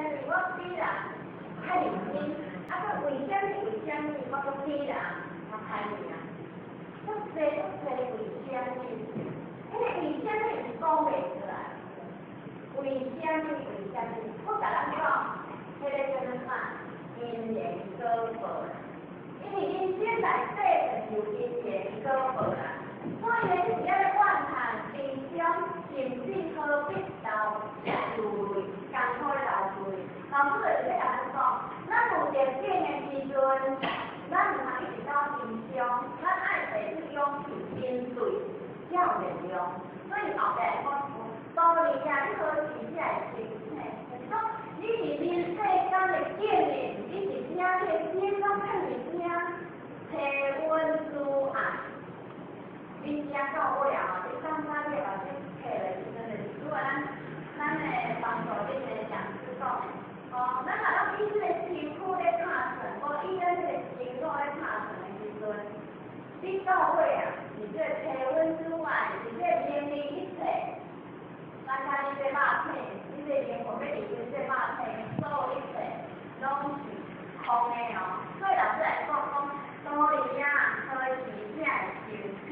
物我比人較認真？啊，閣為啥物？為啥物我閣比人較歹命？足濟足濟為啥物？彼個為啥物是講袂出來？為啥物？為啥物？我共咱講，彼個叫做啥？因緣果報。因為人生內底就是有因緣果報啦。所以呢，你是愛怨嘆悲傷，甚至何必流流淚，艱苦的流淚。老師就是咧共咱講，咱有逆境的時陣，咱毋通一直到悲傷，咱愛提出勇氣面對，才有力量。所以後壁講，道理啊，你何時才會清醒？就是講，你佇人世間的見面，你是聽你的心攏囥佇遮，體溫慈愛。你聽到尾啊，你感覺你目睭揢的時陣，就是拄仔咱的幫助恁的講師講的，哦，咱若攏以這個身軀咧拍算，無以咱這個心腦咧拍算的時陣，你到尾啊，是這個體溫之外，是這個名利一切，咱看你這肉體，你這靈魂欲離開這肉體，所有一切攏是空的哦。所以老師來講講，道理啊，何時才會清醒？